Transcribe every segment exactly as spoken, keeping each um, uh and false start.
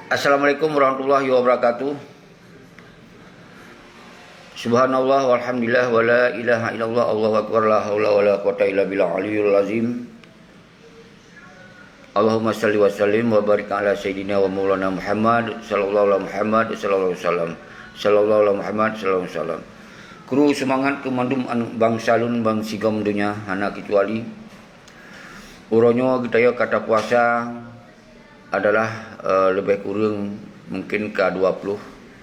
Assalamualaikum warahmatullahi wabarakatuh. Subhanallah walhamdulillah wala ilaha illallah, Allahu akbar, la haula wala quwata illa billah aliyul azim. Allahumma salli wa sallim wa barik ala sayyidina wa maulana Muhammad sallallahu ala Muhammad sallallahu alaihi wasallam. Sallallahu ala Muhammad sallallahu alaihi wasallam. Kru seumangat keu mandum aneuk bansa lôn bansigom donya hana keucuali. Uroe nyoe geutanyoe ka tapuasa adalah, eh, lebih kureueng mungken ka dua ploh,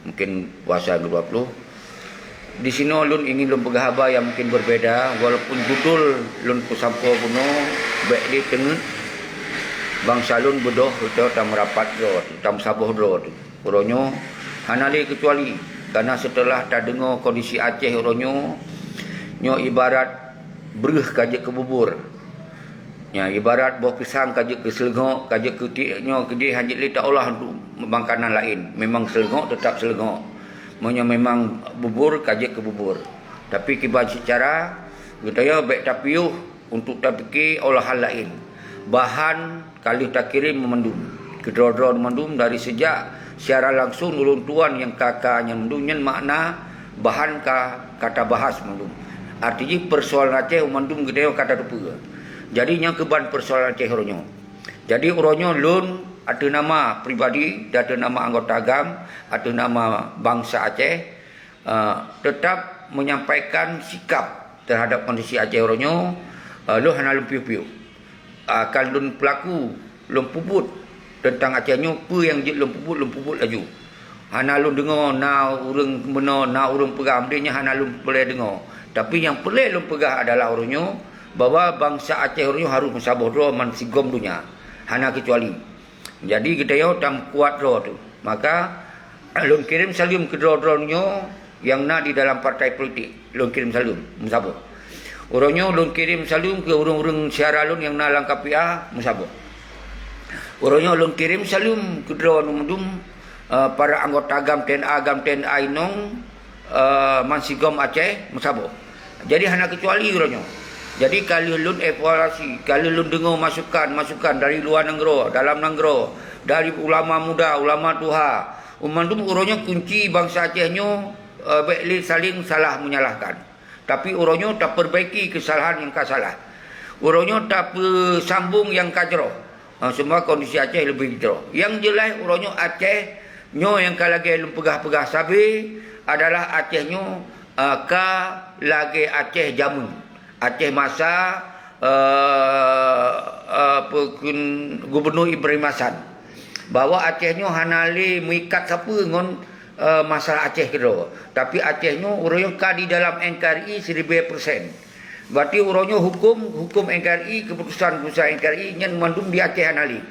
mungken puasa ke dua ploh. Di sinoe lôn ingin lôn peugah haba nyang mungken berbeda, walaupun judul lôn peusampoe bunoe bék lé teungeut, bansa lôn beudôh beutôi tameurapat droe, tameusaboh droe. Uroe nyoe hana lé keucuali, karena seuteulah tadeungoe kondisi Aceh uroe nyoe, nyoe ibarat breuh ka jeuet keu bubur. Nyan ibarat boh pisang ka jeuet keu seuleungok, ka jeuet keu tiek nyoe keudeh hana jeuet lé taolah untuk makanan laén. Memang seuleungok teutap seuleungok. Meunyoe memang bubur ka jeuet keu bubur. Tapi kiban seucara geutanyoe bék tapiôh untuk tapike olahan laén. Bahan ka lheueh takirém mandum. Keudroe-droe mandum dari sejak siaran langsung ulôn tuan nyang ka-ka nyan mandum nyan makna bahan ka, ka tabahas mandum. Arti jih persoalan Aceh mandum geutanyoe ka tateupeue. Jadi nyang keuban persoalan Aceh uroe nyoe. Jadi uroe nyoe lôn ateueh nama pribadi dan ateueh nama anggota GAM, ateueh nama bansa Aceh, eh, tetap menyampaikan sikap terhadap kondisi Aceh uroe nyoe, eh, lôn hana lôn piôh-piôh. Akan lôn peulaku, lôn peubuet teuntang Aceh nyoe, peue nyang jeuet lôn peubuet, lôn peubuet laju. Hana lôn deungoe na ureuëng meunoe, na ureuëng peugah, meudeh nyan hana lôn peureulée deungoe. Tapi nyang peureulée lôn peugah adalah uroe nyoe, bahwa bansa Aceh uroe nyoe harôh meusaboh droe bansigom donya, hana keucuali. Jadi geutanyoe tameukuat droe teuh. Maka lôn kirém saleuem keu droe-droe nyoe nyang na di dalam partai politik. Lôn kirém saleuem meusaboh. Uroe nyoe lôn kirém saleuem keu ureuëng-ureuëng syedara lôn nyang na lam K P A meusaboh. Uroe nyoe lôn kirém saleuem keu droe mandum, eh, para anggota GAM TNA, GAM TNA inong, eh, bansigom Aceh meusaboh. Jadi hana keucuali uroe nyoe. Jadi ka lheueh lôn evaluasi, ka lheueh lôn deungoe masukan-masukan dari luwa nanggroe, dalam nanggroe, dari ulama muda, ulama tuha. Mandum uroe nyoe kunci bansa Aceh nyoe, eh, bék lé saléng salah menyalahkan. Tapi uroe nyoe tapeurbaiki keusalahan nyang ka salah. Uroe nyoe tapeusambong nyang ka jroh. Ha, semoga kondisi Aceh leubeh jroh. Nyang jeulaih uroe nyoe Aceh nyoe nyang ka lagée lôn peugah-peugah sabe adalah Aceh nyoe, eh, ka lagée Aceh jameun. Aceh masa, eh, eh, peukheun Gubernur Ibrahim Hasan. Bahwa Aceh nyoe hana lé meuikat sapeue ngon, eh, masalah Aceh keudroe. Tapi Aceh nyoe uroe nyoe ka di dalam N K R I siribée persen. Berarti uroe nyoe huköm, huköm N K R I, keputusan-keputusan N K R I nyan mandum di Aceh hana lé.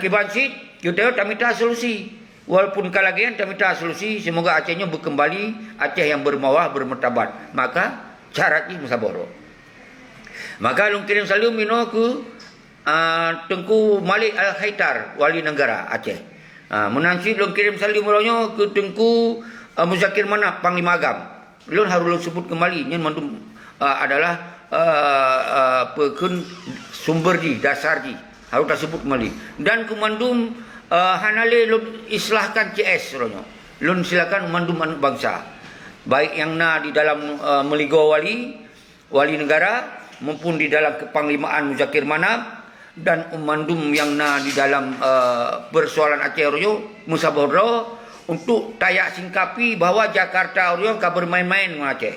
Kiban cit, geutanyoe tamita solusi. Walaupun ka lagée nyan tamita solusi, semoga Aceh nyoe beukeumbali Aceh nyang bermarwah, bermartabat. Maka syarat jih meusaboh droe. Maka lôn kirém saleuem inoe keu, ah, Teungku Malik Al-Khaitar, Wali Negara Aceh. Ah, meunan cit lôn kirém saleuem uroe nyoe keu Teungku, ah, Muzakir Manaf, Panglima GAM. Lôn harôh lôn seubut keumbali, nyan mandum, ah, adalah, ah, ah, peukheun sumber jih, dasar jih. Harôh taseubut keumbali. Dan keu mandum, ah, hana lé lôn islahkan C S uroe nyoe. Lôn silakan mandum aneuk bansa. Baik nyang na di dalam, ah, meuligoe wali, wali negara, maupun di dalam keupanglimaan Muzakir Manaf, dan mandum nyang na di dalam, eh, persoalan Aceh uroe nyoe meusaboh droe untuk tajak singkapi bahwa Jakarta uroe nyoe ka bermain-main ngon Aceh.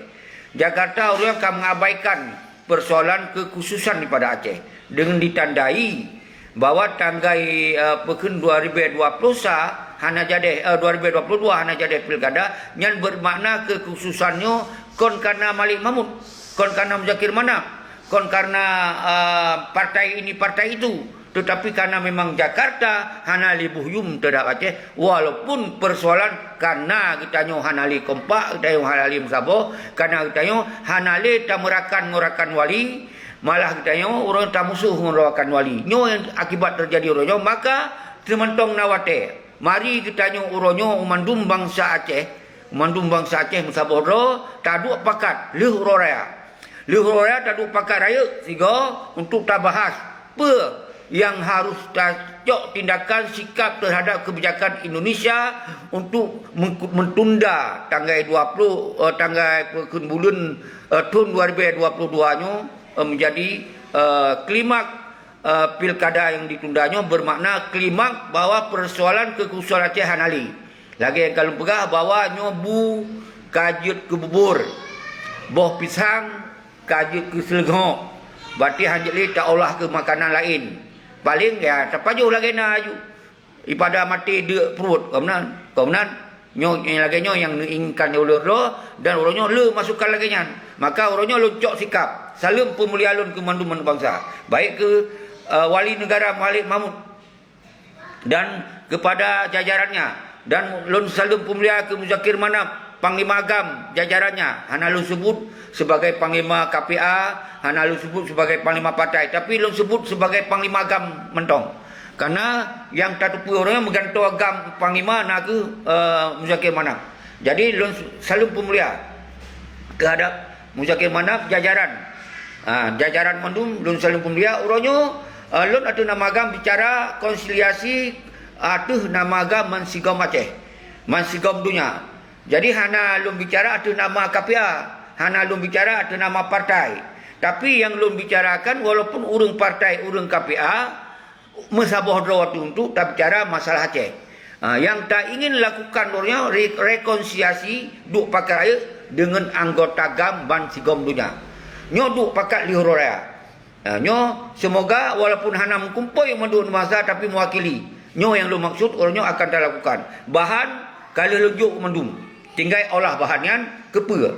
Jakarta uroe nyoe ka mengabaikan persoalan kekhususan daripada Aceh dengan ditandai bahwa tanggai, eh, peukheun dua ribu dua puluh sa hana jadeh, eh, dua ribu dua puluh dua hana jadeh pilkada, nyan bermakna kekhususan nyoe kon karena Malik Mahmud, kon karena Muzakir Manaf, kon karena, eh, partai ini, partai itu, tetapi karena memang Jakarta hana lé boh yuem teuhadap Aceh, walaupun persoalan karena geutanyoe hana lé kompak, geutanyoe hana lé meusaboh, karena geutanyoe hana lé tameurakan ngon rakan wali, malah geutanyoe uroe nyoe tamusoh ngon rakan wali. Nyoe nyang akibat teujadi uroe nyoe, maka teumantong na watée. Mari geutanyoe uroe nyoe mandum bansa Aceh, mandum bansa Aceh meusaboh droe, taduek pakat lheueh uroe raya. Lheueh uroe raya taduek pakat rayeuk sigoe untuk tabahas peue nyang harôh ta-, cok tindakan sikap terhadap kebijakan Indonesia untuk mengku-, mentunda tanggai dua puluh, eh, tanggai peukheun buleuen, eh, thon dua ribu dua puluh dua nyoe, eh, menjadi, eh, klimak, eh, pilkada yang ditunda nyoe bermakna klimak bahwa persoalan kekhususan Aceh hana lé. Lagée nyang ka lôn peugah bahwa nyoe bu ka jeuet keu bubur, boh pisang ka jeuet keu seuleungok, berarti hana jeuet lé taolah keu makanan laén. Paleng ya tapajoh lagée na aju. Ipada maté deuk pruet, kon meunan, kon meunan. Nyoe, nyoe lagée nyoe nyang neuinginkan ulôn droe, dan uroe nyoe le masukan lagée nyan. Maka uroe nyoe lôn cok sikap, saleuem peumulia lôn keu mandum bansa, baik keu, eh, Wali Negara Malik Mahmud dan kepada jajarannya, dan lôn saleuem peumulia keu Muzakir Manaf, Panglima GAM jajarannya. Hana lôn sebut sebagai Panglima K P A, hana lôn sebut sebagai Panglima partai, tapi lôn sebut sebagai Panglima GAM mantong. Karena nyang tateupeue ureuëng meugantoe GAM Panglima na kheueh, eh, Muzakir Manaf. Jadi lôn saleuem peumulia keuhadap Muzakir Manaf, jajaran, ah, jajaran mandum lôn saleuem peumulia. Uroe nyoe, ah, lôn ateueh nama GAM bicara konsiliasi ateueh nama GAM bansigom Aceh, bansigom donya. Jadi hana lôn bicara ateueh nama K P A, hana lôn bicara ateueh nama partai. Tapi nyang lôn bicarakan, walaupun ureuëng partai, ureuëng K P A, meusaboh droe tu untuk tabicara masalah Aceh. Ha, nyang ta ingin lakukan uroe nyoe re-, rekonsiliasi duek pakat rayeuk deungon anggota GAM bansigom donya. Nyoe duek pakat lheueh uroe raya. Ha, nyoe semoga walaupun hana meukumpôi mandum masa tapi mewakili. Nyoe nyang lôn maksud uroe nyoe akan talakukan. Bahan ka lheueh lôn jok mandum. Tinggai olah bahan nyan keupeue.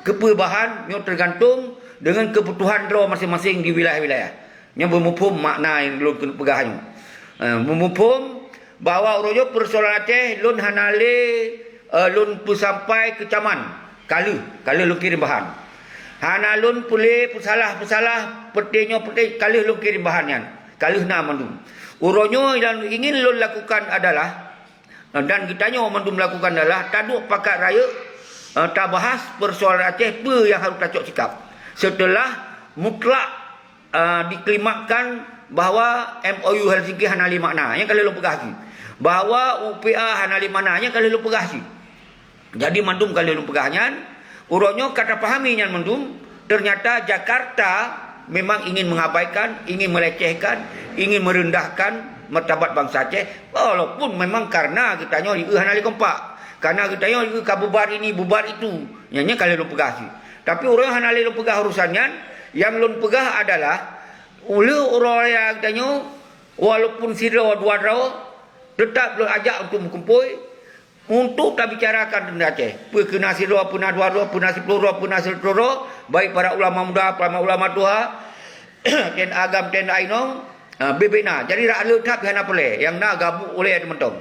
Keupeue bahan nyoe teugantung deungon keubutuhan droe maséng-maséng di wilayah-wilayah. Nyoe beumuphom makna nyang lôn keuneuk peugah nyoe. Eh, beumuphom bahwa uroe nyoe peusoalan Aceh lôn hana lé, eh, lôn peusampai keucaman. Ka lheueh, ka lheueh lôn kirém bahan. Hana lôn peulé peusalah-peusalah, peuté nyoe peuté, ka lheueh lôn kirém bahan nyan. Ka lheueh na mandum. Uroe nyoe nyang ingin lôn lakukan adalah, dan geutanyoe mandum lakukan adalah taduek pakat rayeuk, eh, tabahas peusoalan Aceh peue nyang harôh tacok sikap. Seuteulah mutlak, eh, diklimakkan bahwa M O U Helsinki hana lé makna, nyang ka lheueh lôn peugah cit. Bahwa U P A hana lé makna, nyang ka lheueh lôn peugah cit. Jadi mandum ka lheueh lôn peugah nyan, uroe nyoe ka tapahami nyan mandum, ternyata Jakarta memang ingin mengabaikan, ingin melecehkan, ingin merendahkan martabat bansa Aceh, walaupun memang karena geutanyoe jieu hana lé kompak. Karena geutanyoe jieu ka bubar ini, bubar itu. Nyan, nyan ka lheueh lôn peugah cit. Tapi uroe nyoe hana lé lôn peugah urusan nyan, nyang lôn peugah adalah, uleh uroe raya geutanyoe, walaupun sidroe dua droe, tetap lôn ajak untuk meukumpôi, untuk tabicarakan teuntang Aceh. Peue keu na sidroe, peue na dua droe, peue na siploh droe, peue na sireutoh droe, baik para ulama muda, para ulama tuha, T N A GAM, T N A inong, ah, bebena. Jadi rak le that hana peureulée, nyang na gabuk ulée teumantong.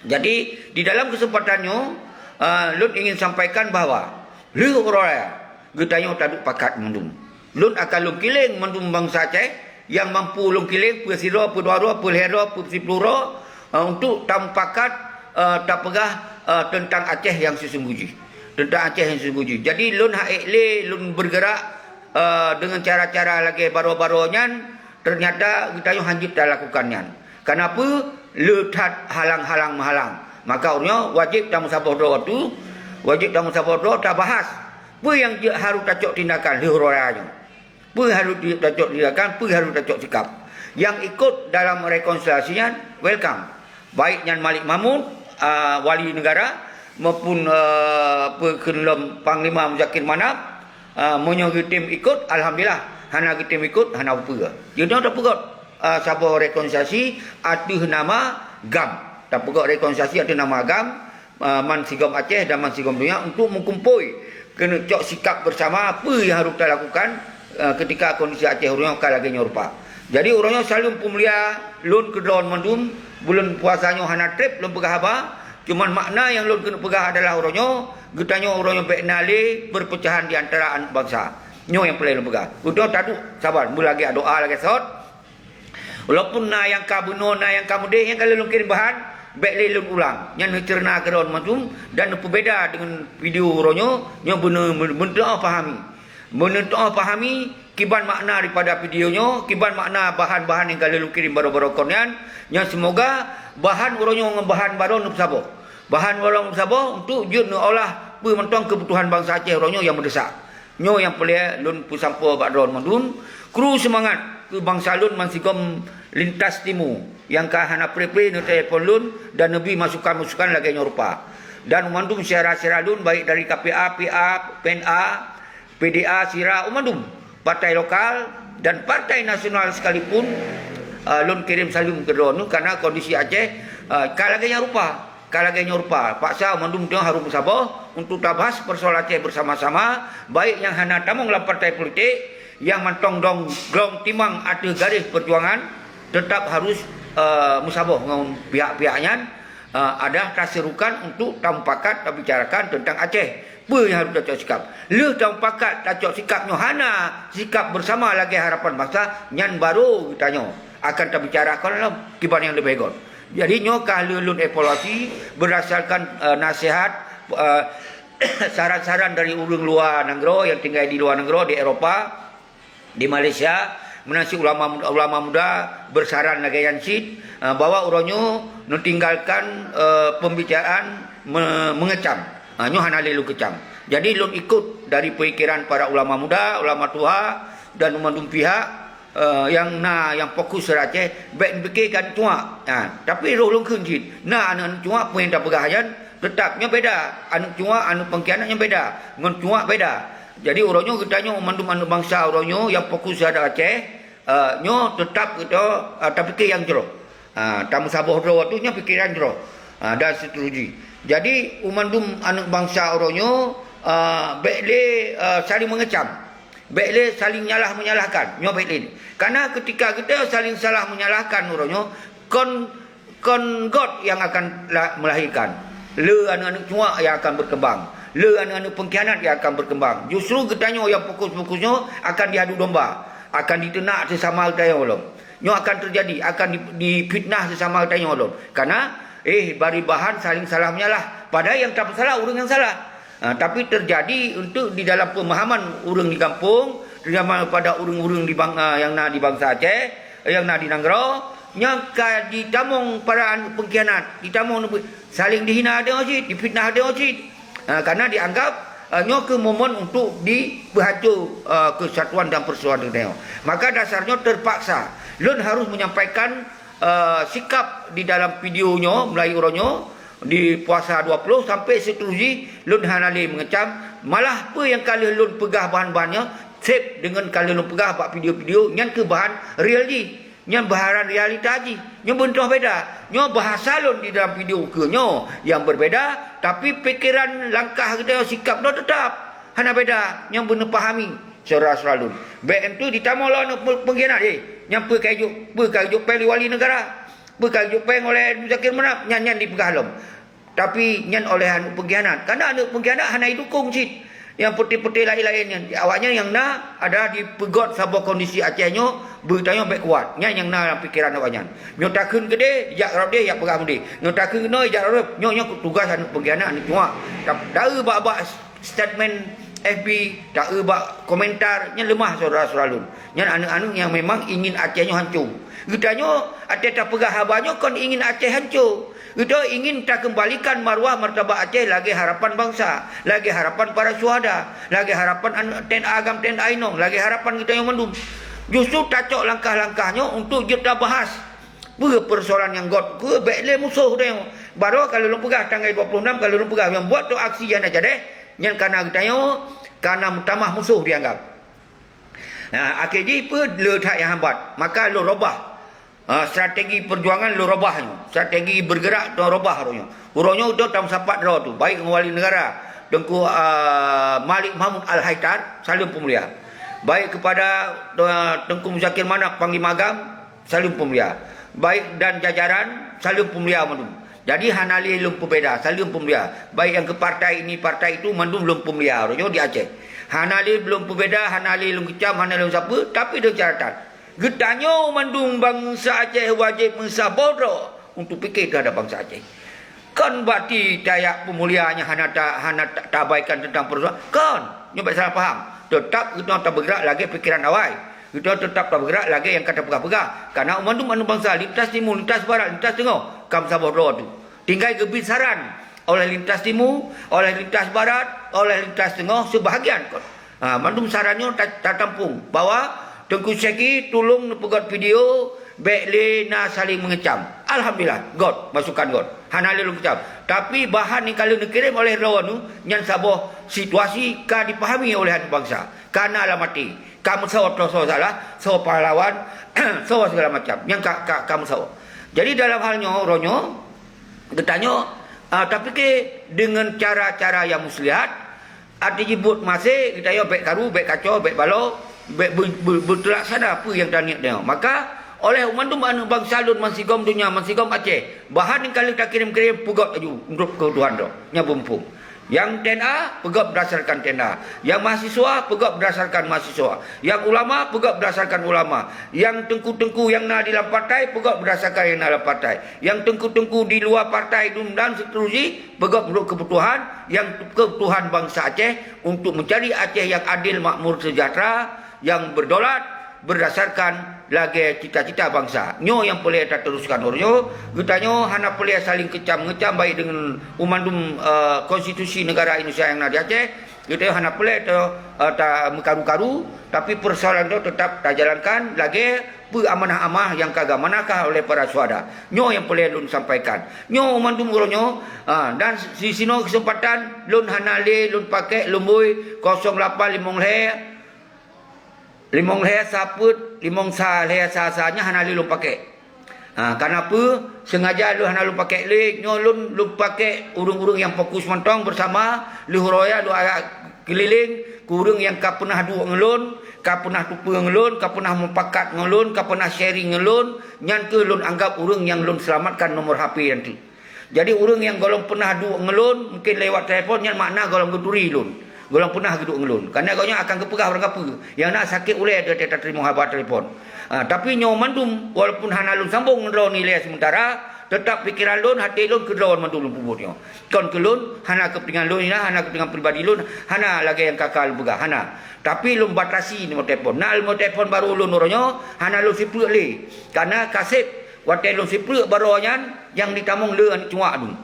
Jadi, di dalam keuseumpatan nyoe, ah, lôn ingin sampaikan bahwa lheueh uroe raya, geutanyoe taduek pakat mandum. Lôn akan lôn kileng mandum bansa Aceh nyang mampu lôn kileng, peue sidroe, peue dua droe, peue lhée droe, peue siploh droe, eh, untuk tamupakat, eh, tapeugah, eh, teuntang Aceh nyang sisunggoh jih. Teuntang Aceh nyang sisunggoh jih. Jadi, lôn han ék lé lôn bergerak, eh, deungon cara-cara lagée baroe-baroe nyan, ternyata geutanyoe han jeuet talakukan nyan. Kareuna peue? Le that halang-halang meuhalang. Maka uroe nyoe wajéb tameusaboh droe tu, wajéb tameusaboh droe tabahas. Peue nyang jeuet harôh tacok tindakan lheueh uroe raya nyoe? Peue harôh tacok tindakan, peue harôh tacok sikap? Nyang ikot dalam rekonsiliasi nyan, welcome. Baik nyan Malik Mahmud, a, Wali Negara, maupun, a, peue kheun lom Panglima Muzakir Manaf, a, meunyoe geutem ikot, alhamdulillah. Hana geutem ikot, hana peue. Jinoe tapeugöt, a, saboh rekonsiliasi ateueh nama GAM. Tapeugöt rekonsiliasi ateueh nama GAM, a, bansigom Aceh dan bansigom donya untuk meukumpôi keuneuk cok sikap beusama peue nyang harôh talakukan, a, keutika kondisi Aceh uroe nyoe ka lagée nyoe rupa. Jadi, uroe nyoe saleuem peumulia lôn keudroe mandum, buleuen puasa nyoe hana treb lôn peugah haba, cuman makna nyang lôn keuneuk peugah adalah uroe nyoe, geutanyoe uroe nyoe bék na lé peurpeucahan di antara aneuk bansa. Nyoe nyang peureulée lôn peugah. Uroe nyoe taduek saban, beulagée doa lagée sot, Walaupun na nyang ka bunoe, na nyang ka meudeh, nyang ka lheueh lôn kirém bahan, bék lé lôn ulang. Nyan neuceureuhna keudroe mandum dan neupeubeda deungon video uroe nyoe, nyoe beuneu-, beuneu-, beuneutoh pahami. Beuneutoh pahami, Kiban makna daripada video nyoe, kiban makna bahan-bahan nyang ka lheueh lôn kirém baroe-baroe kon nyan, nyang seumoga bahan uroe nyoe ngon bahan baroe neupeusaboh. Bahan baroe neupeusaboh untuk jeuet neuolah peue mantong keubutuhan bansa Aceh uroe nyoe nyang meudesya. Nyoe nyang peureulée lôn peusampoe bak droe mandum, kru seumangat keu bansa lôn bansigom lintas timu nyang ka hana pre-pre neutelepon lôn dan neubri masukan-masukan lagée nyoe rupa. Dan mandum syedara-syedara lôn, baik dari K P A, P A, P N A, P D A, SIRA, u mandum partai lokal dan partai nasional sekalipun, eh, lôn kirém saleuem keu droeneuh karena kondisi Aceh, eh, ka lagée nyan rupa, ka lagée nyoe rupa. Paksa u mandum tanyoe harôh meusaboh untuk tabahas persoalan Aceh bersama-sama, baik nyang hana tamong lam partai politik, nyang mantong dong glong timang ateueh garéh perjuangan, tetap harus, eh, meusaboh ngon pihak-pihak nyan, eh, adak taserukan untuk tamupakat tabicarakan teuntang Aceh. Peue nyang harôh tacok sikap? Lheueh tamupakat tacok sikap nyoe hana sikap bersama lagée harapan bansa, nyan barô geutanyoe akan tabicarakan lom kiban nyang leubeh göt. Jadi nyoe ka lheueh lôn evaluasi berdasarkan, eh, nasihat, eh, saran-saran dari ureuëng luwa nanggroe nyang tinggai di luwa nanggroe, di Eropa, di Malaysia, meunan cit ulama, ulama muda beusaran lagée nyan cit, eh, bahwa uroe nyoe neutinggalkan, eh, pembicaraan me-, mengecam. Ah, nyoe hana lé lôn kecam. Jadi lôn ikut dari pemikiran para ulama muda, ulama tuha dan mandum pihak, eh, nyang na nyang fokus di Aceh, bék neupike keu aneuëk cuak. Ha, tapi roh lôn kheun cit, na aneuëk-aneuëk cuak peue nyang tapeugah nyan, teutap nyoe beda. Aneuëk cuak, aneuëk pengkhianat nyoe beda, ngon cuak beda. Jadi uroe nyoe geutanyoe mandum aneuëk bansa uroe nyoe nyang fokus di Aceh, eh, nyoe teutap geutanyoe, eh, tapike nyang jroh. Ha, tameusaboh droe tu nyoe pikeran jroh. Ha, dan seterusnya. Jadi u mandum aneuëk bansa uroe nyoe, eh, bék lé, eh, saling mengecam. Bék lé saling nyalah menyalahkan, nyoe bék lé. Karena ketika geutanyoe saling salah menyalahkan uroe nyoe, kon, kon göt nyang akan la-, melahirkan. Le aneuëk-aneuëk cuak nyang akan berkembang. Le aneuëk-aneuëk pengkhianat nyang akan berkembang. Justru geutanyoe nyang fokus-fokus nyoe akan diadu domba, akan diteunak sesama geutanyoe lom. Nyoe akan terjadi, akan di-, difitnah sesama geutanyoe lom. Karena, eh, bari bahan saling salah menyalah. Padahai nyang tapeusalah ureuëng nyang salah. Ha, tapi terjadi untuk di dalam pemahaman ureuëng di kampung, terutama pada ureuëng-ureuëng di bang-, ah, nyang na di bansa Aceh, nyang na di nanggroe, nyang ka ditamong para aneuëk pengkhianat, ditamong neubeu-, saling dihina adoe cit, difitnah adoe cit. Ha, karena dianggap, ah, nyoe keuh momen untuk dipeuhanco, ah, kesatuan dan persatuan geutanyoe. Maka dasar nyoe terpaksa lôn harus menyampaikan, ah, sikap di dalam video nyoe, mulai uroe nyoe, di puasa dua puluh sampai seterusnya, lôn hana lé mengecam. Malah peue nyang ka lheueh lôn peugah bahan-bahan nyoe, seb deungon ka lheueh lôn peugah bak video-video, nyan keuh bahan real jih. Nyan bahan realita jih. Nyoe beuntoh beda. Nyoe bahasa lôn di dalam video keu nyoe nyang berbeda, tapi pikeran, langkah geutanyoe, sikap droe teutap hana beda. Nyoe beuneupahami syedara-syedara lôn. Bék entu ditamong lom aneuëk pe-, pengkhianat, eh, nyang peue ka jok, peue ka jok péng lé wali negara. Peue ka jok péng oleh Muzakir Manaf, nyan, nyan dipeugah lom. Tapi nyan oleh aneuëk pengkhianat. Karena aneuëk pengkhianat hana jidukong cit. Nyang peuté-peuté laén-laén nyan, awaknyan nyang na adalah dipeugöt saboh kondisi Aceh nyoe, beutanyoe bék kuat. Nyan nyang na lam pikeran awaknyan. Nyoe takheun keudeh, jak rot deh, jak peugah mudeh. Nyoe takheun keunoe, jak rot deh. Nyoe, nyoe tugaih aneuëk pengkhianat, aneuëk cuak. Tapi taeu bak-bak statement F B, taeu bak komentar, nyan leumah syedara-syedara lôn. Nyan aneuëk-aneuëk nyang memang ingin Aceh nyoe hanco. Geutanyoe, watée tapeugah haba nyoe kon ingin Aceh hanco. Geutanyoe ingin takeumbalikan marwah martabat Aceh lagée harapan bansa, lagée harapan para syuhada, lagée harapan aneuëk T N A agam T N A inong, lagée harapan geutanyoe mandum. Justru tacok langkah-langkah nyoe untuk jeuet tabahas. Peue persoalan nyang göt, peue bék lé musoh tanyoe. Baroe ka lôn peugah tanggai dua puluh enam ka lôn peugah, nyang buet tu aksi nyang hana jadeh, nyan kana geutanyoe, kana meutamah musoh dianggap. Nah, akhé jih peue le that nyang hambat, maka lôn robah. Ah, strategi perjuangan lôn robah nyoe, strategi bergerak lôn robah uroe nyoe. Uroe nyoe tu tameusapat droe tu, baik ngon wali negara, Teungku, ah, Malik Mahmud Al-Haidar, saleuem peumulia. Baik kepada, ah, Teungku Muzakir Manaf, Panglima agam, saleuem peumulia. Baik dan jajaran, saleuem peumulia mandum. Jadi hana lé lôn peubeda, saleuem peumulia. Baik nyang keu partai ini, partai itu, mandum lôn peumulia uroe nyoe di Aceh. Hana lé lôn peubeda, hana lé lôn kecam, hana lé lôn sapeue, tapi deungon catatan. Geutanyoe mandum bansa Aceh wajéb meusaboh droe untuk pike teuhadap bansa Aceh. Kon berarti tajak peumulia nyang hana ta-, hana ta-, taabaikan teuntang persoalan. Kon, nyoe bék salah paham. Teutap geutanyoe tabeugrak lagée pikeran awai. Geutanyoe teutap tabeugrak lagée nyang ka tapeugah-peugah. Kareuna mandum aneuëk bansa, lintas timu, lintas barat, lintas teungoh, ka meusaboh droe teuh. Tinggai geubi saran oleh lintas timu, oleh lintas barat, oleh lintas teungoh, seubahagian kon. Ha, mandum saran nyoe ta-, tatampong bahwa Teungku Syeki tulông neupeugét video, bék lé na saléng meungecam. Alhamdulillah, gét masukan gét. Hana lé lôn kecam. Tapi bahan nyang ka lheueh neukirém oleh droeneuh nyan saboh situasi ka dipahami oleh aneuëk bansa. Ka na lam até. Ka meusaboh soe salah, soe pahlawan, soe segala macam. Nyang ka, ka, ka meusaboh. Jadi dalam hal nyoe, uroe nyoe, geutanyoe, ah, tapike deungon cara-cara nyang muslihat, até jibuet maséh, geutanyoe bék karu, bék kacau, bék balo, bék be-, be-, beuteulasana peue nyang taniet nyoe. Maka, oleh mandum aneuëk bansa lôn, bansigom donya, bansigom Aceh, bahan nyang ka lheueh takirém-kirém, peugét laju untuk keubutuhan droe nyang beumpung. Nyang T N A, peugét berdasarkan T N A. Nyang mahasiswa, peugét berdasarkan mahasiswa. Nyang ulama, peugét berdasarkan ulama. Nyang teungku-teungku nyang na di lam partai, peugét berdasarkan nyang na lam partai. Nyang teungku-teungku di luwa partai dum dan seterusnya, peugét menurut kebutuhan, nyang kebutuhan bansa Aceh untuk mencari Aceh yang adil, makmur, sejahtera, yang berdaulat, berdasarkan lagée cita-cita bansa. Nyoe nyang peureulée tateruskan uroe nyoe. Geutanyoe hana peureulée saléng kecam-ngecam baik deungon mandum, eh, konstitusi negara Indonesia nyang na di Aceh. Geutanyoe hana peureulée ta-, eh, tameukaru-karu, tapi peusoalan nyoe teutap tajalankan lagée peue amanah-amanah nyang ka geuamanahkan oleh para syuhada. Nyoe nyang peureulée lôn sampaikan. Nyoe mandum uroe nyoe, ah, dan di sinoe keuseumpatan lôn hana lé lôn pakék lumbôi kosong lapan limong lhée, limong lhée sa peuet, limong sa lhée sa sa nyan hana lé lôn pakék. Ha, kareuna peue? Seungaja lôn hana lôn pakék lé, nyoe lôn, lôn pakék ureuëng-ureuëng nyang fokus mantong beusama, lheueh uroe nyan lôn ajak keulileng keu ureuëng nyang ka peunah duek ngon lôn, ka peunah tupeue ngon lôn, ka peunah mupakat ngon lôn, ka peunah sharing ngon lôn, nyan kheueh lôn anggab ureuëng nyang lôn seulamatkan nomor H P nyan teuh. Jadi, ureuëng nyang gohlom peunah duek ngon lôn, mungken lewat telepon, nyan makna gohlom geuturi lôn. Gohlom peunah geuduek ngon lôn. Kareuna gobnyan akan geupeugah barangkapeue. Nyang na sakét ulée watée tateurimong haba telepon. Ah, tapi nyoe mandum, walaupun hana lôn sambong ngon droeneuh ilée seumeuntara, teutap pikeran lôn, até lôn keu droeneuh mandum lôn peubuet nyoe. Kon keu lôn, hana keupeuntengan lôn, hana keupeuntengan pribadi lôn, hana lagée nyang ka-ka lôn peugah, hana. Tapi lôn batasi nomor telepon. Na nomor telepon barô lôn uroe nyoe, hana lôn sipreuk lé. Kareuna ka sép Watée lôn sipreuk baroe nyan, nyang jitamong le aneuëk cuak dum.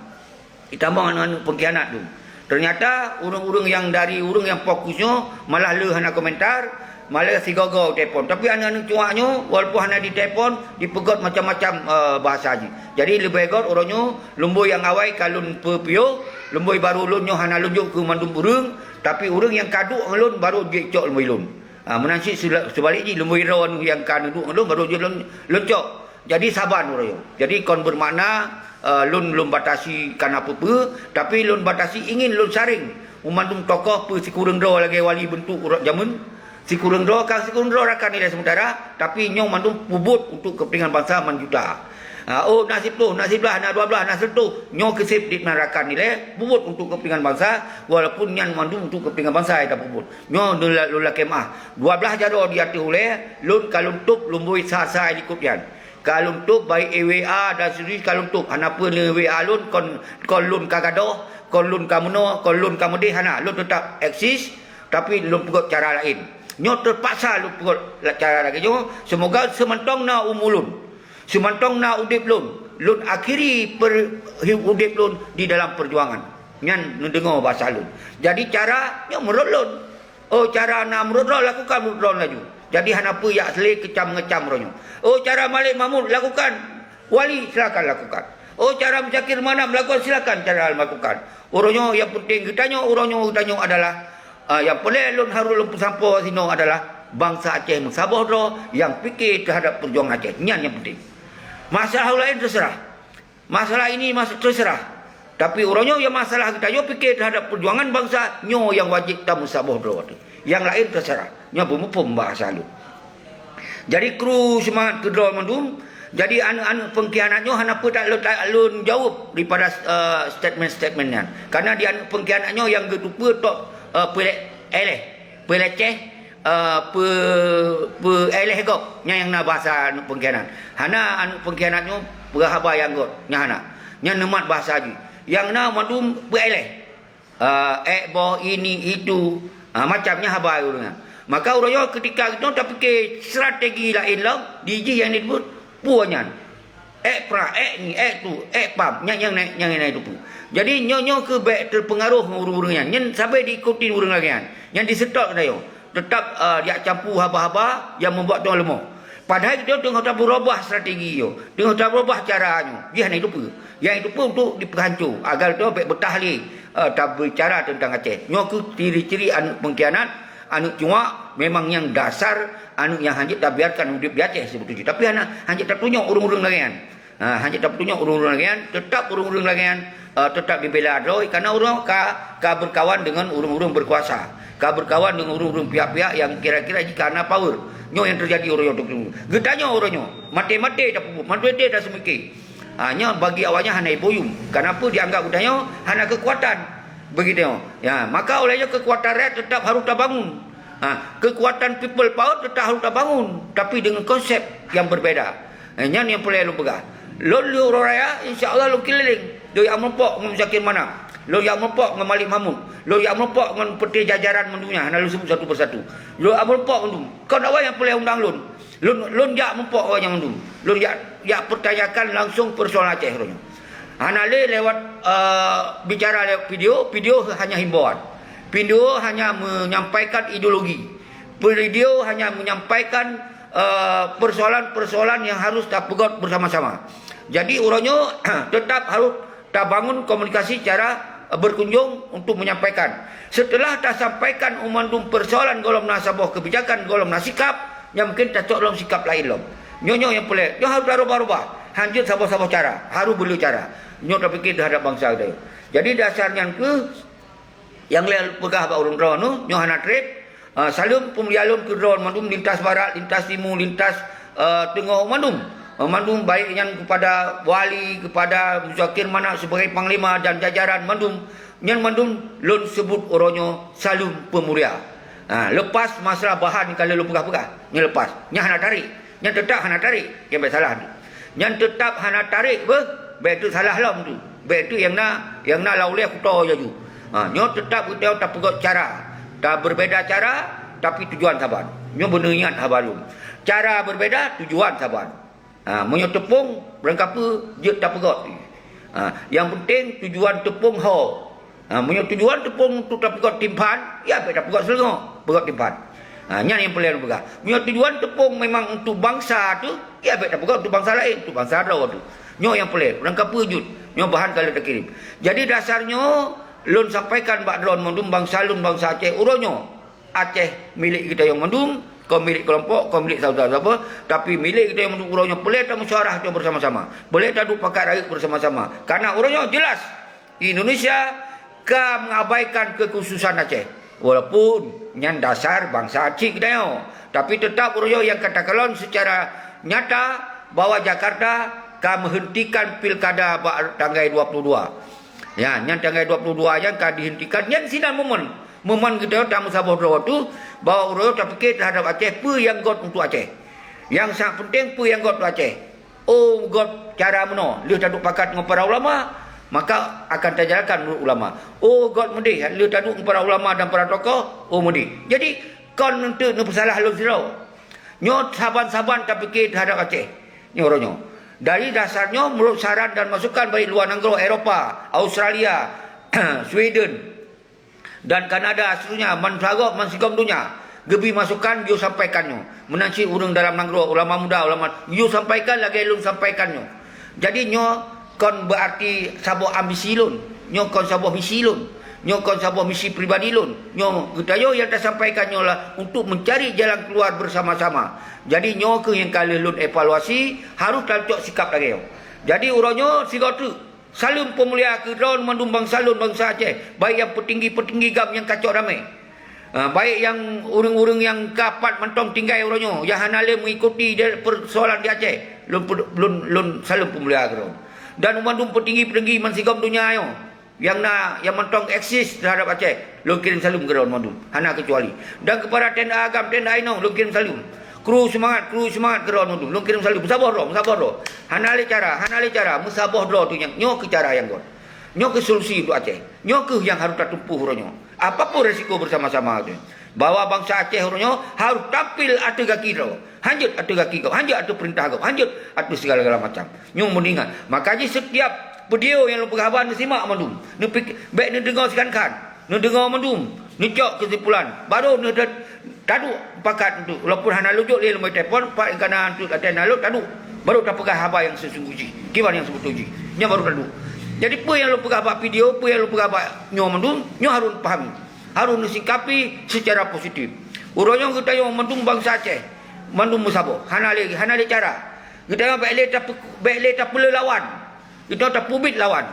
Jitamong aneuëk-aneuëk peungkhianat dum. Teunyata ureuëng-ureuëng nyang dari ureuëng nyang fokus nyoe malah le hana komentar, malah sigoe-goe telepon. Tapi aneuëk-aneuëk cuak nyoe, walaupun hana jitelepon, jipeugét macam-macam, eh, bahasa jih. Jadi leubeh gét uroe nyoe, lumbôi nyang awai ka lôn peupiôh, lumbôi barô lôn nyoe hana lôn jok keu mandum ureuëng, tapi ureuëng nyang ka duek ngon lôn barô jicok lumbôi lôn. Ah, meunan cit seuba-, seubalek jih, lumbôi droe nyang ka neuduek ngon lôn barô jih lôn, lôn cok. Jadi saban uroe nyoe. Jadi kon beumakna, eh, lôn, lôn batasi kana peue-peue, tapi lôn batasi ingin lôn saring u mandum tokoh peue sikureueng droe lagée wali beuntuk uroe jameun. Sikureueng droe ka sikureueng droe rakan ilée seumeuntara, tapi nyoe mandum peubuet untuk keupeuntengan bansa man juta. Ah, oh, na siploh, na siblaih, na dua blaih, na seureutôh. Nyoe keusép di na rakan ilée peubuet untuk keupeuntengan bansa, walaupun nyan mandum untuk keupeuntengan bansa nyang tapeubuet. Nyoe lôn la-, lôn lakée meuáh. Dua blaih jaroe di ateueh ulée, lôn ka lôn tôb lumbôi sa-sa likot nyan. Ka lôn tôb baik W A dan seterusnya ka lôn tôb. Hana peue le W A lôn kon, kon lôn ka gadôh, kon lôn ka meunoe, kon lôn ka meudeh, hana. Lôn teutap eksis, tapi lôn peugét cara laén. Nyoe teupaksa lôn peugét la-, cara lagée nyoe, seumoga seumantong na umu lôn. Seumantong na udeb lôn, lôn akhiri per-, udeb lôn di dalam peujuangan. Nyan neudeungoe basa lôn. Jadi cara nyoe meurot lôn. Oh, cara na meurot droe, lakukan meurot droe laju. Jadi hana peue jak seulé keucam-ngeucam uroe nyoe. Oh, cara Malik Mahmud, lakukan. Wali, silakan lakukan. Oh, cara Muzakir Manaf, lakukan, silakan cara lakukan. Uroe nyoe nyang penting geutanyoe, uroe nyoe geutanyoe adalah, ah, nyang peureulée lôn harôh lôn peusampoe sinoe adalah bansa Aceh meusaboh droe nyang pike teuhadap peujuangan Aceh. Nyan nyang penting. Masalah laén teuseurah. Masalah ini mas-, teuseurah. Tapi uroe nyoe nyang masalah geutanyoe pike teuhadap peujuangan bansa, nyoe nyang wajéb tameusaboh droe teuh. Nyang laén teuseurah. Nyoe beumuphom bahasa lôn. Jadi kru seumangat keudroe mandum. Jadi aneuëk-aneuëk peungkhianat nyoe hana peue that lôn, that lôn jaweueb daripada, eh, statement-statement nyan. Karena di aneuëk peungkhianat nyoe nyang geuteupeue tok, eh, peuéléh, peuleceh, eh, peu-, peuéléh gob. Nyan nyang na bahasa aneuëk peungkhianat. Hana aneuëk peungkhianat nyoe peugah haba nyang gét. Nyan hana. Nyan neumat bahasa jih. Nyang na mandum peuéléh. Ah, ék boh ini itu, Ha, macam nyan haba ureuëng nyan. Maka uroe nyoe keutika geutanyoe tapike strategi laén lom, dijih nyang dibuet peue nyan. Ék pra, ék nyi, ék tu, ék pam, nyang nyang naik, nyang naik tupu. Jadi nyoe nyoe keuh bék teupeungaroh ngon ureuëng-ureuëng nyan. Nyan sabe diikuti ureuëng lagée nyan. Nyan diseutôt geutanyoe. Teutap, eh, jak campu haba-haba nyang membuat tanyoe leumoh. Padahai geutanyoe teungoh tabeurubah strategi nyoe, teungoh tabeurubah cara nyoe. Jih hana jiteupeue. Nyang jiteupeue untuk dipeuhanco, agar geutanyoe bék beutahlé, eh, tabicara teuntang Aceh. Nyoe keuh ciri-ciri aneuëk pengkhianat, aneuëk cuak, memang nyang dasar aneuëk nyang hanjeuet tabiarkan udeb di Aceh sibeutôi jih. Tapi hana, hanjeuet tatunyok ureuëng-ureuëng lagée nyan. Ha, hanjeuet tapeutunyok ureuëng-ureuëng lagée nyan, teutap ureuëng-ureuëng lagée nyan, eh, teutap dibela droe, karena ureuëng ka, ka berkawan dengan ureuëng-ureuëng berkuasa, ka berkawan dengan ureuëng-ureuëng pihak-pihak nyang kira-kira jih ka na power. Nyoe nyang teujadi uroe nyoe. Geutanyoe uroe nyoe, maté-maté tapeubuet, maté-maté taseumike. Ha, nyoe bagi awaknyan hana iboyum. Kenapa dianggap geutanyoe hana keukuatan? Begitu. Ya, maka oleh nyoe keukuatan rakyat tetap harus tabangun. Ha, keukuatan people power tetap harus tabangun, tapi dengan konsep yang berbeda. Eh, nyan nyang peureulée lôn peugah. Lôn lheueh uroe raya, insya Allah lôn keulileng. Lôn jak meurumpok ngon Muzakir Manaf. Lôn jak meurumpok ngon Malik Mahmud. Lôn jak meurumpok ngon peuté jajaran mandum nyan, hana lôn sebut satu persatu. Lôn jak meurumpok mandum. Kon awai nyang peureulée undang lôn. Lôn, lôn jak meurumpok awai nyan mandum. Lôn jak, jak pertanyakan langsung persoalan Aceh uroe nyoe. Hana lé lewat, eh, bicara lewat video, video hanya himbauan. Video hanya menyampaikan ideologi. Video hanya menyampaikan, eh, persoalan-persoalan yang harus tapeugot bersama-sama. Jadi, uroe nyoe tetap harus tabangun komunikasi cara, eh, berkunjung untuk menyampaikan. Setelah tasampaikan mandum persoalan gohlom na saboh kebijakan, gohlom na sikap, nyan mungkin tacok lom sikap laén lom. Nyoe, nyoe nyang peureulée, nyoe harus tarubah-rubah. Hanjeuet saboh-saboh cara, harus beu le cara. Nyoe tapike teuhadap bansa geutanyoe. Jadi, dasar nyan keuh nyang lé peugah bak ureuëng droeneuh, nyoe hana treb. Ah, saleuem peumulia lôn keu droeneuh mandum lintas barat, lintas timu, lintas, eh, teungoh mandum. Eh, mandum baik nyan kepada wali, kepada Muzakir Manaf sebagai panglima dan jajaran mandum. Nyan mandum lôn sebut uroe nyoe saleuem peumulia. Ah, lepas masalah bahan ka lheueh lôn peugah-peugah. Nyan lepas. Nyan hana tarék. Nyan teutap hana tarék, nyang bék salah tu. Nyan teutap hana tarék beuh, bék tu salah lom tu. Bék tu nyang na, nyang na lam ulée kuto laju. Ha, nyoe teutap geutanyoe tapeugot cara, tabeubeda cara, tapi tujuan saban. Nyoe beuneuingat haba lôn. Cara beubeda, tujuan saban. Ha, meunyoe teupông, beurangkapeue jeuet tapeugot. Ha, nyang peunteng tujuan teupông ho. Ha, meunyoe tujuan teupông untuk tapeugot timphan, ya bék tapeugot seuleungoe, peugot timphan. Ha, nyan nyang peureulée lôn peugah. Meunyoe tujuan teupông memang untuk bansa tu, ya bék tapeugot untuk bansa laén, untuk bansa droe tu. Nyoe nyang peureulée, beurangkapeue jeuet, nyoe bahan ka lheueh takirém. Jadi dasar nyoe lôn sampaikan bak droeneuh mandum bansa lôn, bansa Aceh uroe nyoe. Aceh milék geutanyoe mandum, kon milék keulompok, kon milék saboh-saboh, tapi milék geutanyoe mandum uroe nyoe peureulée tamusyawarah bersama-sama. Peureulée taduek pakat rayeuk bersama-sama. Karena uroe nyoe jelas Indonesia ka mengabaikan kekhususan Aceh. Walaupun nyan dasar bansa cit geutanyoe, tapi teutap uroe nyoe nyang ka takalon secara nyata bahwa Jakarta ka menghentikan pilkada bak tanggai dua puluh dua. Ya, nyan tanggai dua puluh dua nyan ka dihentikan, nyan sinan momen. Momen geutanyoe tameusaboh droe tu, bahwa uroe nyoe tapike teuhadap Aceh, peue nyang göt untuk Aceh. Nyang sangat peunteng, peue nyang göt untuk Aceh. Oh göt cara meunoe, lheueh taduek pakat ngon para ulama, maka akan tajalankan meunurot ulama. Oh göt meudeh, lheueh taduek ngon para ulama dan para tokoh, oh meudeh. Jadi, kon neunteuk neupeusalah lôn sidroe. Nyoe saban-saban tapike teuhadap Aceh. Nyoe uroe nyoe. Dari dasar nyoe, meunurot saran dan masukan baik luwa nanggroe Eropa, Australia, Sweden, dan Kanada, seterusnya, man sagoe, man sigom donya, geubri masukan, yue sampaikan nyoe. Meunan cit ureuëng dalam nanggroe, ulama muda, ulama, yue sampaikan lagée lôn sampaikan nyoe. Jadi nyoe kon beuarti saboh ambisi lôn, nyoe kon saboh misi lôn, nyoe kon saboh misi pribadi lôn. Nyoe geutanyoe nyang tasampaikan nyoe lah untuk mencari jalan keluar bersama-sama. Jadi nyoe keuh nyang ka lheueh lôn evaluasi, harôh tacok sikap lagée nyoe. Jadi uroe nyoe sigoe teuk, saleuem peumulia keu droeneuh mandum bansa lôn, bansa Aceh, baik nyang peutinggi-peutinggi GAM nyang kacok damé. Ah, baik nyang ureuëng-ureuëng nyang ka pat mantong tinggai uroe nyoe, nyang hana lé meuikuti de-, persoalan di Aceh, lôn pe-, lôn, lôn saleuem peumulia keu droeneuh. Dan mandum peutinggi-peutinggi man sigom donya nyoe, nyang na, nyang mantong eksis teuhadap Aceh, lôn kirém saleuem keu droeneuh mandum, hana keucuali. Dan keupada TNA GAM, TNA inong, lôn kirém saleuem. Kru seumangat, kru seumangat keu droeneuh mandum, lôn kirém saleuem. Meusaboh droe, meusaboh droe. Hana lé cara, hana lé cara, meusaboh droe tu nyang, nyoe keuh cara nyang göt. Nyoe keuh solusi untuk Aceh. Nyoe keuh nyang harôh tatumpôh uroe nyoe. Apapun resiko bersama-sama tu. Bahwa bansa Aceh uroe nyoe harôh tampil ateueh gaki droe. Hanjeuet ateueh gaki gob, hanjeuet ateueh peurintah gob, hanjeuet ateueh segala-gala macam. Nyoe meuingat. Maka jih setiap video nyang lôn peugah haba neusimak mandum. Neupik-, bèk neudeungoe sikhan-khan. Neudeungoe mandum. Neucok keusimpulan. Baru neutet-, Taduek pakat untuk, walaupun hana lôn jok lé lôn telepon, pat nyang ka na untuk latihan na lôn, taduek. Baru tapeugah haba nyang seusunggoh jih, kiban nyang seubeutôi jih. Nyan baru taduek. Jadi, peue nyang lôn peugah bak video, peue nyang lôn peugah bak nyoe mandum, nyoe harôh pahami. Harôh neusikapi secara positif. Uroe nyoe geutanyoe mandum bansa Aceh, mandum meusaboh. Hana lé, hana lé cara. Geutanyoe bèk lé tape-, bèk lé tapeulé lawan. Geutanyoe tapeubiet lawan.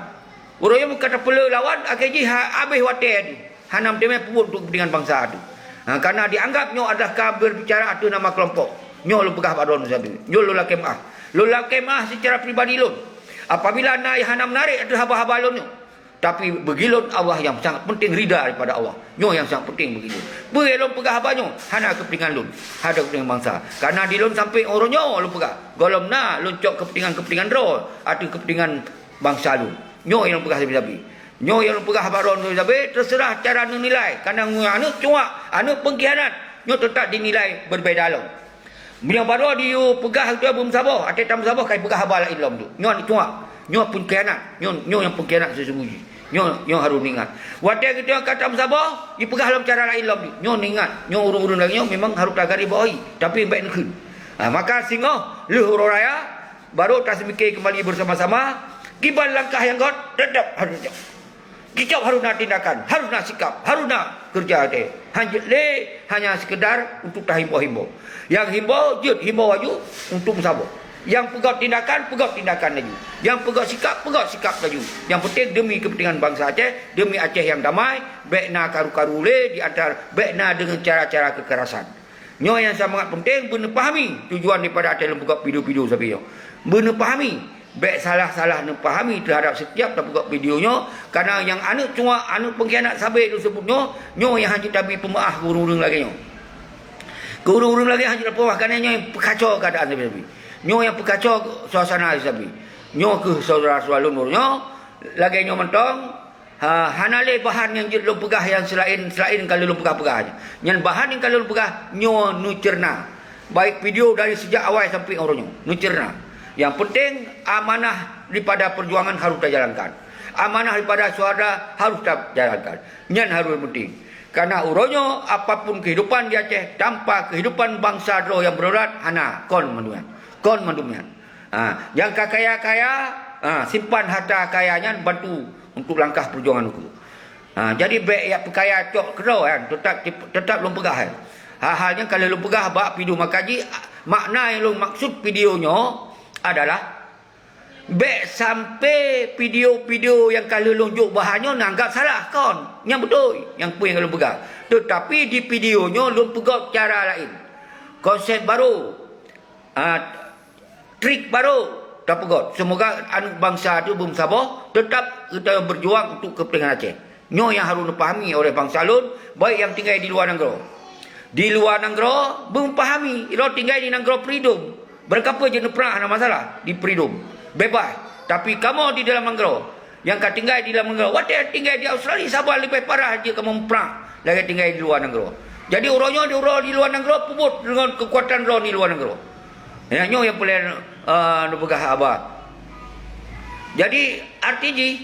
Uroe nyoe ka tapeulé lawan, akhé jih ha-, habéh watèe jih. Hana meuteumé peubuet untuk kepentingan bansa tu. Ha, karena dianggap nyoe adalah ka berbicara ateueh nama kelompok. Nyoe lôn peugah bak droeneuh sabe. Nyoe lôn lakèe meu'ah. Lôn lakèe meu'ah secara pribadi lôn. Apabila na nyang hana meunarek ateueh haba-haba lôn nyoe. Tapi bagi lôn, Allah nyang sangat penting, rida daripada Allah. Nyoe nyang sangat penting bagi lôn. Peue lôn peugah haba nyoe? Hana kepentingan lôn. Hana kepentingan bansa. Karena di lôn sampai uroe nyoe lôn peugah. Gohlom na lôn cok kepentingan-kepentingan droe ateueh kepentingan bansa lôn. Nyoe nyang lôn peugah sabe-sabe. Nyoe nyang lôn peugah bak droeneuh sabe, terserah cara neunilai. Kadang ngon aneuk cuak, aneuk pengkhianat, nyoe teutap dinilai berbeda lom. Meunyoe baroe di yue peugah tu beumeusaboh, até tameusaboh ka ipeugah haba laén lom tu. Nyoe aneuk cuak, nyoe pengkhianat, nyoe, nyoe nyang pengkhianat seusunggoh jih. Nyoe, nyoe harôh neuingat. Watèe geutanyoe ka tameusaboh, ipeugah lom cara laén lom tu. Nyoe neuingat, nyoe ureueng-ureueng lagèe nyoe memang harôh tagaribawahi, tapi bèk neukheun. Ha, maka singoh lheueh uroe raya, baru taseumiké keumbali bersama-sama, kiban langkah nyang göt, teutap harôh tacok. Tacok harôh na tindakan, harôh na sikap, harôh na keureuja teuh. Hanjeuet lé hanya sekedar untuk tahimbau-himbau. Nyang himbau, jeuet himbau laju untuk meusaboh. Nyang peugöt tindakan, peugöt tindakan laju. Nyang peugöt sikap, peugöt sikap laju. Nyang penting demi kepentingan bansa Aceh, demi Aceh nyang damai, bèk na karu-karu lé di antara, bèk na deungon cara-cara kekerasan. Nyoe nyang sangat penting beuneupahami tujuan daripada até lôn peugöt video-video sabe nyoe. Beuneupahami, bèk salah-salah neupahami teuhadap setiap tapeugöt video nyoe, karena nyang aneuk cuak, aneuk pengkhianat sabe lôn seubut nyoe, nyoe nyang hanjeuet tabi peumeu'ah keu ureueng-ureueng lagèe nyoe. Keu ureueng-ureueng lagèe hanjeuet tapeumeu'ah, karena nyoe nyang peukaco keuadaan sabe-sabe. Nyoe nyang peukaco suasana sabe. Nyoe keuh syedara-syedara lôn uroe nyoe, lagèe nyoe mantong, Ha, hana lé bahan nyang jeuet lôn peugah nyang seulaén, seulaén ka lheueh lôn peugah-peugah nyan. Nyan bahan nyang ka lheueh lôn peugah nyoe neuceurna. Baik video dari sejak awai sampai uroe nyoe, neuceurna. Nyang penting amanah daripada perjuangan harôh tajalankan. Amanah daripada syuhada harôh tajalankan. Nyan harôh penting. Karena uroe nyoe apapun kehidupan di Aceh, tanpa kehidupan bansa droe nyang beureurat, hana, kon mandum nyan. Kon mandum nyan. Ha, nyang ka kaya-kaya, ha, simpan harta kaya nyan bantu untuk langkah perjuangan ukeue. Ha, jadi bèk jak peukaya cok keudroe nyan, teutap, teutap lôn peugah nyan. Hal-hal nyan ka lheueh lôn peugah bak video maka jih, makna nyang lôn maksud video nyoe adalah bèk sampai video-video nyang ka lheueh lôn jok bahan nyoe neuanggap salah, kon. Nyang beutôi, nyang peue nyang ka lôn peugah. Teutapi di video nyoe lôn peugöt cara laén. Konsep barô. Ha, trik barô tapeugöt. Seumoga aneuk bansa teuh beumeusaboh, teutap geutanyoe beujuang untuk keupeuntengan Aceh. Nyoe nyang harôh neupahami oleh bansa lôn, baik nyang tinggai di luwa nanggroe. Di luwa nanggroe, beumeuphahami, droe tinggai di nanggroe freedom. Beurangkapeue jeuet neuprang hana masalah, di freedom. Bebas. Tapi kamoe di dalam nanggroe, nyang ka tinggai di dalam nanggroe. Watèe tinggai di Australia saban leubeh parah jeuet kamoe muprang lagèe tinggai di luwa nanggroe. Jadi uroe nyoe di uroe di luwa nanggroe peubuet deungon keukuatan droe di luwa nanggroe. Ya, nyoe nyang peureulèe, eh, neupeugah haba. Jadi arti jih,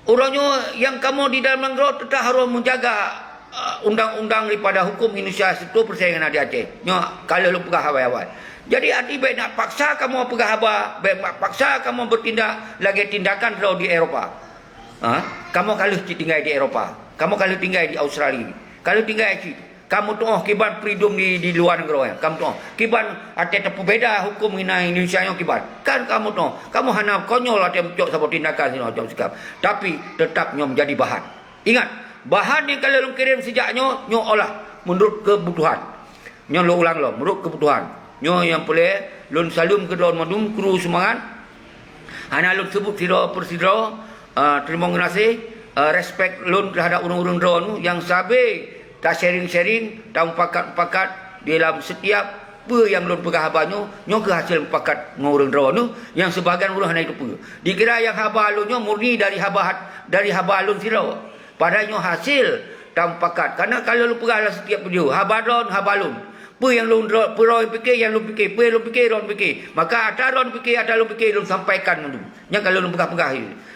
uroe nyoe nyang kamoe di dalam nanggroe teutap harôh meujaga, eh, undang-undang daripada huköm Indonesia seratus persen nyang na di Aceh. Nyoe ka lheueh lôn peugah awai-awai. Jadi arti bèk nak paksa kamoe peugah haba, bèk nak paksa kamoe beutindak lagèe tindakan droe di Eropa. Ha? Kamoe ka lheueh cit tinggai di Eropa. Kamoe ka lheueh tinggai di Australia. Ka lheueh tinggai cit. Kamoe tu'oh kiban freedom di, di luwa nanggroe nyan. Kamoe tu'oh. Kiban até tapeubeda huköm inan Indonesia nyoe kiban. Kan kamoe tu'oh. Kamoe hana konyol até meucok saboh tindakan sinoe cok sikap. Tapi teutap nyoe meujadi bahan. Ingat, bahan nyang ka lheueh lôn kirém sijak nyoe, nyoe olah meunurot keubutuhan. Nyoe lôn ulang lom, meunurot keubutuhan. Nyoe nyang peureulèe lôn saleuem keu droe mandum kru seumangat. Hana lôn seubut sidroe per sidroe, eh, teurimong geunaséh, eh, respek lôn teuhadap ureueng-ureueng droe nyoe nyang sabe ta-sharing-sharing, tamupakat-mupakat di dalam setiap Peue nyang lôn peugah haba nyoe, nyoe keuh hasé mupakat ngon ureuëng droeneuh nyang seubahagian ureuëng hana jiteupeue. Dikira nyang haba lôn nyoe murni dari haba hat-, dari haba lôn sidroe. Padahai nyoe hasé tamupakat. Karena kalau lôn peugah lam setiap video, haba droen, haba lôn. Peue nyang lôn dro-, peue droen pike, nyang lôn pike. Peue nyang lôn pike, droen pike. Maka ata droen pike, ata lôn pike, lôn sampaikan mandum. Nyang kalau lôn peugah-peugah.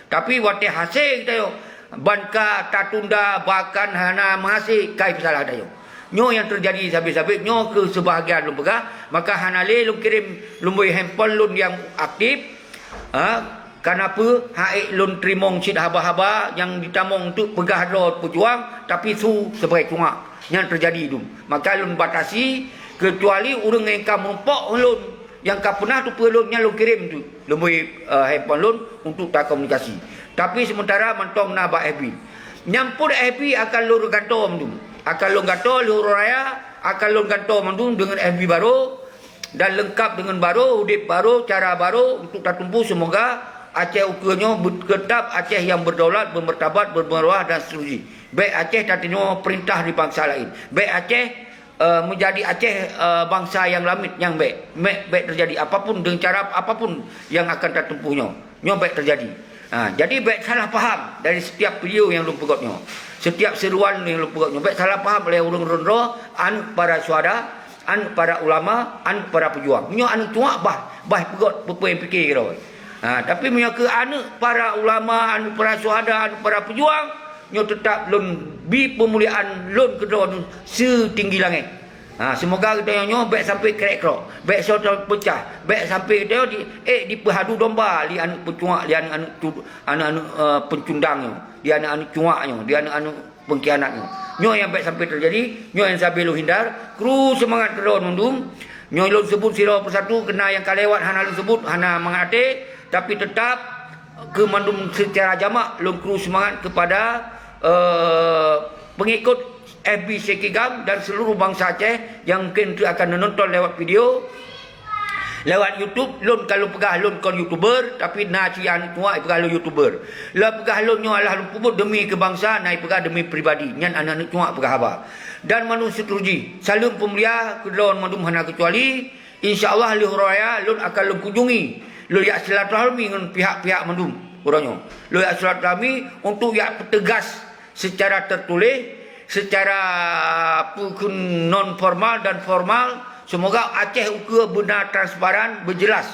Tapi watée hasé geutanyoe, ban ka tatunda, bahkan hana meuhasé, kai peusalah geutanyoe. Nyoe nyang teujadi sabé-sabé, nyoe keuh seubahagian lôn peugah, maka hana lé lôn kirém lumbôi handphone lôn nyang aktif, ha, kana peue, han ék lôn teurimong cit haba-haba nyang jitamong untuk peugah droe peujuang, tapi su sebagai cungak. Nyang teujadi dum. Maka lôn batasi, keucuali ureuëng nyang ka meurumpok lôn, nyang ka peunah teupeue lôn, nyan lôn kirém tu. Lumbôi, eh, handphone lôn untuk takomunikasi. Tapi sementara mantong na bak F B. Nyang pun F B akan lôn gantoe mandum. Akan lôn gantoe lheueh uroe raya, akan lôn gantoe mandum deungon F B baru dan leungkab deungon baru, udeb baru, cara baru untuk tatumpu, semoga Aceh ukeue nyoe bet-, tetap Aceh nyang beudaulat, beumeurtabat, beumeurwah dan seterusnya. Bék Aceh tatunyok peurintah di bansa laén. Bék Aceh eh, meujadi Aceh, eh, bansa nyang lamiet nyang bék, bék, bék teujadi apapun deungon cara apapun nyang akan tatumpu nyoe. Nyoe bék teujadi. Ha, jadi bék salah paham dari setiap video nyang lôn peugét nyoe. Setiap seruan nyang lôn peugét nyoe, bék salah paham oleh ureuëng droeneuh, aneuëk para syuhada, aneuëk para ulama, aneuëk para peujuang. Nyoe aneuëk cungak bah, bah peugét peue-peue nyang pike keudroe. Ha, tapi meunyoe keu aneuëk para ulama, aneuëk para syuhada, aneuëk para peujuang, nyoe teutap lôn bi peumuliaan lôn keudroe seutinggi langét. Ha, seumoga geutanyoe nyoe bék sampai krek-krok, bék soe peucah, bék sampai geutanyoe di, ék dipeuhadu domba lé aneuëk peucungak, lé aneuëk-aneuëk cu-, aneuëk-aneuëk, eh, peucundang nyoe, lé aneuëk-aneuëk cungak nyoe, lé aneuëk-aneuëk peungkhianat nyoe. Nyoe nyang bék sampai teujadi, nyoe nyang sabe lôn hindar. Kru seumangat keudroe mandum. Nyoe lôn seubut sidroe persatu, keuna nyang ka lewat hana lôn seubut, hana mangat até, tapi teutap keu mandum seucara jamak lôn kru seumangat keupada, eh, peungikot F B Syekh Kigam dan seluruh bansa Aceh nyang mungken teu akan neunonton lewat video, lewat YouTube. Lôn ka lôn peugah lôn kon YouTuber, tapi na cit aneuëk cungak jipeugah lôn YouTuber. Lôn peugah lôn nyoe adalah lôn peubuet demi keu bansa, na jipeugah demi pribadi. Nyan aneuëk-aneuëk cungak peugah haba. Dan mandum seterusnya, saleuem peumulia keudroe mandum hana keucuali. Insya Allah lheueh uroe raya lôn akan lôn kunjungi, lôn jak silaturahmi ngon pihak-pihak mandum uroe nyoe. Lôn jak silaturahmi untuk jak peuteugas seucara teutuléh, seucara peue kheun non formal dan formal. Seumoga Aceh ukeue beuna transparan, beujeulaih.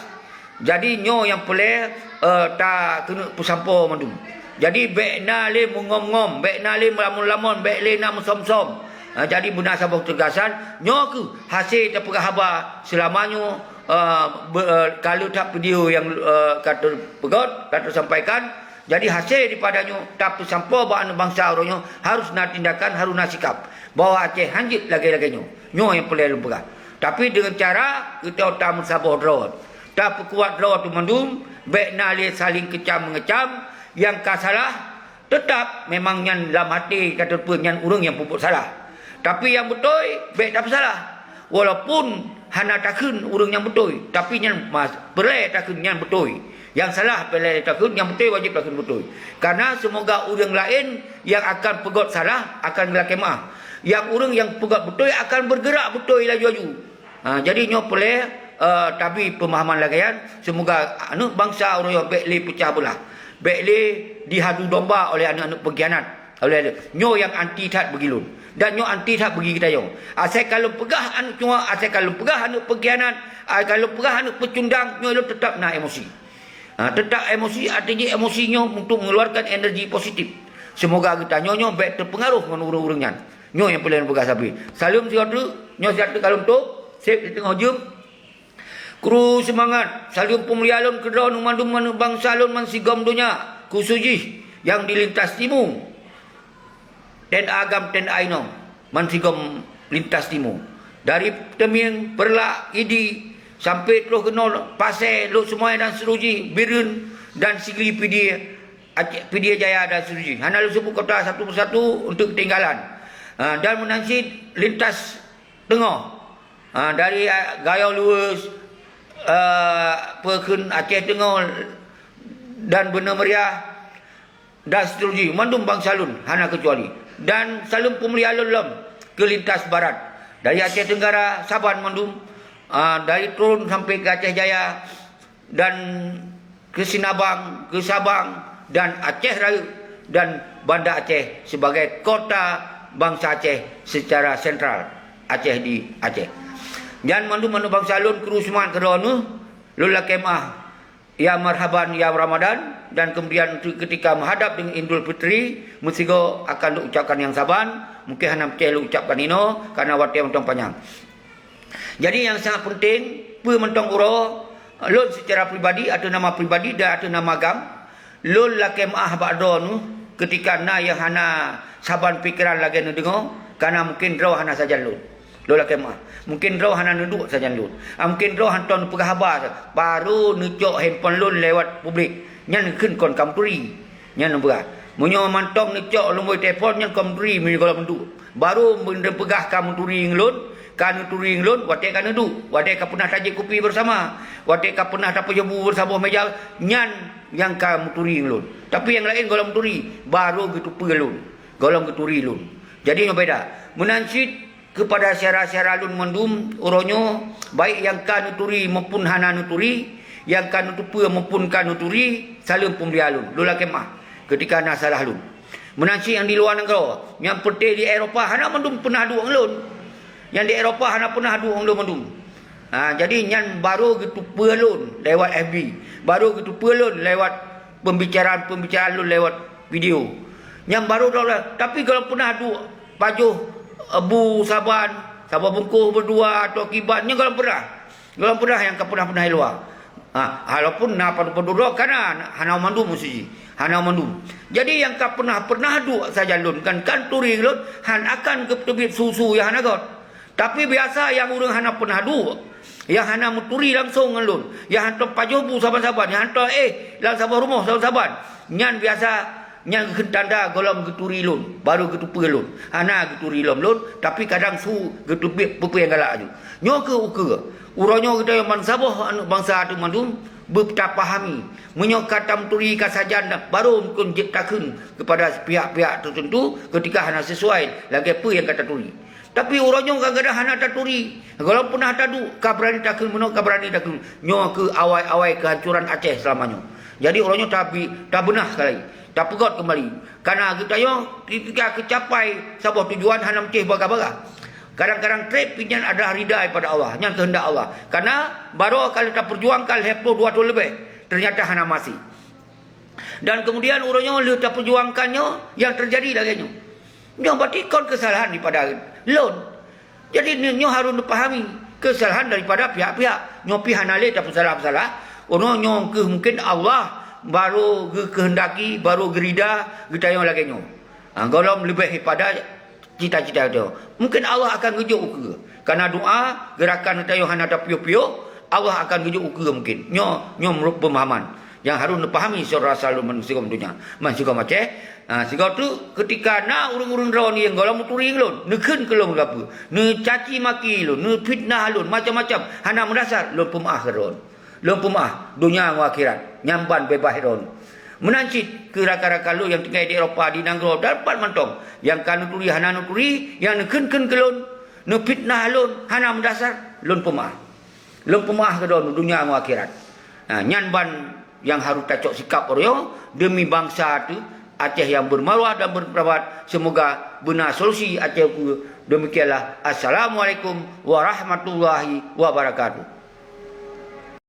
Jadi nyoe nyang peureulée, eh, ta keuneuk peusampoe mandum. Jadi bék na lé meungom-ngom, bék na lé meulamon-lamon, bék lé na meusom-som. Eh, jadi beuna saboh teugasan, nyoe keuh hasé tapeugah haba seulama nyoe, eh, be-, eh, ka lheueh that video nyang, eh, ka teupeugét, ka teusampaikan. Jadi hasé daripada nyoe tapeusampoe bak aneuëk bansa uroe nyoe harus na tindakan, harus na sikap bahwa Aceh hanjeuet lagée-lagée nyoe. Nyoe nyang peureulée lôn peugah. Tapi deungon cara geutanyoe tameusaboh droe, tapeukuat droe teuh mandum, bék na lé saléng keucam-meungeucam. Nyang ka salah, teutap memang nyan lam até ka teupeue nyan ureuëng nyang peubuet salah. Tapi nyang beutôi bék tapeusalah. Walaupun hana takheun ureuëng nyang beutôi, tapi nyan mas-, peureulée takheun nyan beutôi. Nyang salah peureulée takheun, nyang beutôi wajéb takheun beutôi. Karena seumoga ureuëng laén nyang akan peugét salah akan geulakée meuáh. Nyang ureuëng nyang peugét beutôi akan beugeurak beutôi laju-laju. Ha, jadi nyoe peureulée, eh, tabi peumahaman lagée nyan, seumoga aneuëk bansa uroe nyoe bék lé peucah beulah, bék lé jihadu domba oleh aneuëk-aneuëk peungkhianat. Oleh nyoe nyang anti that bagi lôn, dan nyoe anti that bagi geutanyoe. Asai ka lôn peugah aneuëk cungak, asai ka lôn peugah aneuëk peungkhianat, asai ka lôn peugah aneuëk peucundang, nyoe lôn teutap na emosi. Ha, teutap emosi, arti jih emosi nyoe untuk mengeluarkan energi positif. Seumoga geutanyoe nyoe bék teupeungaroh ngon ureuëng-ureuëng nyan. Nyoe nyang peureulée lôn peugah sabe. Saleuem sigoe teuk, nyoe siat teuk ka lôn tôb, seb di teungoh jeuem. Kru seumangat, saleuem peumulia lôn keudroe mandum aneuëk bansa lôn bansigom donya, khusos jih nyang di lintas timu, dan agam dan ainong bansigom lintas timu. Dari Teumieng, Peureulak, Idi, sampai troh keunoe Pasé, Lhokseumawe dan seterusnya, Bireuen dan Sigli Pidie, Aceh, Pidie Jaya dan seterusnya. Hana lôn seubut kota satu persatu untuk ketinggalan. Ha, dan meunan cit lintas teungoh. Ha, dari, ah, Gayo Luweuh, ah, peue kheun Aceh Teungoh dan Beuneumeuriah dan seterusnya, mandum bansa lôn hana keucuali. Dan saleuem peumulia lôn lom keu lintas barat, dari Aceh Tenggara, Saban mandum, Ah, dari Trueng sampai ke Aceh Jaya dan ke Sinabang, ke Sabang dan Aceh Rayeuk dan Banda Aceh sebagai kota bansa Aceh secara sentral Aceh di Aceh. Nyan mandum aneuk bansa lôn kru seumangat keudroe neuh, lôn lakée meu'ah ya marhaban ya Ramadan, dan kemudian untuk ketika menghadap dengan Idul Fitri, meusigoe akan lôn ucapkan nyang saban, mungkin hana peucaya lôn ucapkan inoe karena watée mantong panyang. Jadi nyang sangat penting, peue mantong uroe, lôn secara pribadi, ateueh nama pribadi dan ateueh nama GAM, lôn lakée meu'ah bak droeneuh ketika na nyang hana saban pikeran lagée neudeungoe, karena mungkin droe hana sajan lôn. Lôn lakée meu'ah. Mungkin droe hana neuduek sajan lôn. Ah, mungkin droe hantom neupeugah haba, barô neucok handphone lôn lewat publik. Nyan kheun kon ka meuturi. Nyan neupeugah. Meunyoe mantong neucok lumboi telepon, nyan kon meuturi meunyoe gohlom neuduek. Barô neupeugah ka meuturi ngon lôn, ka neuturi ngon lôn, watée ka neuduek, watée ka peunah tajép kupi bersama, watée ka peunah tapeujobu beusaboh meja, nyan nyang ka meuturi ngon lôn. Tapi nyang laén gohlom meuturi, barô geuteupeue lôn, gohlom geuturi lôn. Jadi nyoe beda. Meunan cit, keupada syedara-syedara lôn mandum uroe nyoe, baik nyang ka neuturi maupun hana neuturi, nyang ka neuteupeue maupun ka neuturi, saleuem peumulia lôn. Lôn lakée meu'ah keutika na salah lôn. Meunan cit nyang di luwa nanggroe, nyang peureté di Eropa hana mandum peunah duek ngon lôn. Nyang di Eropa hana peunah duek ngon lôn mandum. Ha, jadi nyan barô geuteupeue lôn lewat F B, barô geuteupeue lôn lewat pembicaraan-pembicaraan lôn lewat video. Nyan barô droe, tapi gohlom peunah duek pajoh, eh, bu saban, saboh bungkôh beudua atau kiban, nyan gohlom peunah. Gohlom peunah nyang ka peunah-peunah i luwa. Ha, walaupun na padub-padub droe ka na, hana mandum meusti, hana mandum. Jadi nyang ka peunah-peunah duek sajan lôn, kan, kan turi lôn, han akan geuteubiet su-su nyang hana göt. Tapi biasa nyang ureuëng hana peunah duek, nyang hana meuturi langsong ngon lôn, nyang hantom pajoh bu saban-saban, nyang hantom éh lam saboh rumoh saban-saban, nyan biasa nyang geukheun tanda gohlom geuturi lôn, barô geuteupeue lôn. Hana geuturi lom lôn, tapi kadang su geuteubiet peue-peue nyang galak aju. Nyoe keuh ukeue. Uroe nyoe geutanyoe bansaboh aneuëk bansa teuh mandum beutapahami. Meunyoe ka tameuturi ka sajan, barô mungken jeuet takheun keupada pihak-pihak teuteuntu keutika hana sisuai lagée peue nyang ka taturi. Tapi uroe nyoe kadang-kadang hana taturi. Gohlom peunah taduek, ka beurani takheun meunoe, ka beurani takheun. Nyoe keuh awai-awai keuhancoran Aceh seulama nyoe. Jadi uroe nyoe tabi-, tabeunah sekali, tapeugot keumbali. Karena geutanyoe ketika geucapai saboh tujuan hana meucéh bagah-bagah. Kadang-kadang treb pih nyan adalah rida daripada Allah, nyan keuheundak Allah. Karena barô ka lheueh tapeujuangkan lhée ploh dua thon leubeh, ternyata hana maséh. Dan kemudian uroe nyoe lheueh tapeujuangkan nyoe, nyang teujadi lagée nyoe. Nyoe berarti kon keusalahan daripada lôn. Jadi nyoe harôh neupahami keusalahan daripada pihak-pihak. Nyoe pih hana lé tapeusalah-peusalah. Uroe nyoe keuh mungken Allah barô geukeuheundaki, barô geurida geutanyoe lagée nyoe. Ha, gohlom leubeh daripada cita-cita geutanyoe. Mungken Allah akan geujok ukeue. Karena doa, geurakan geutanyoe hana tapiôh-piôh, Allah akan geujok ukeue mungken. Nyoe, nyoe meunurot peumahaman nyang harôh neupahami syedara-syedara lôn bansigom donya, bansigom Aceh. Ha, sigoe teuk keutika na ureuëng-ureuëng droeneuh nyang gohlom meuturi lôn, neukheun keu lôn gapeue, neucaci maki lôn, neufitnah lôn, macam-macam, hana meudasar, lôn peumeu'ah keu droeneuh. Lôn peumeu'ah donya ngon akhirat, nyan ban beubaih droeneuh. Meunan cit keu rakan-rakan lôn nyang tinggai di Eropa, di nanggroe, dan pat mantong, nyang ka neuturi hana neuturi, nyang neukheun-kheun keu lôn, neufitnah lôn, hana meudasar, lôn peumeu'ah. Lôn peumeu'ah keu droeneuh donya ngon akhirat. Ha, nyan ban nyang harôh tacok sikap uroe nyoe deumi bansa teuh Aceh nyang bermarwah dan bermartabat. Semoga beuna solusi Aceh ukeue. Demikianlah. Assalamualaikum warahmatullahi wabarakatuh.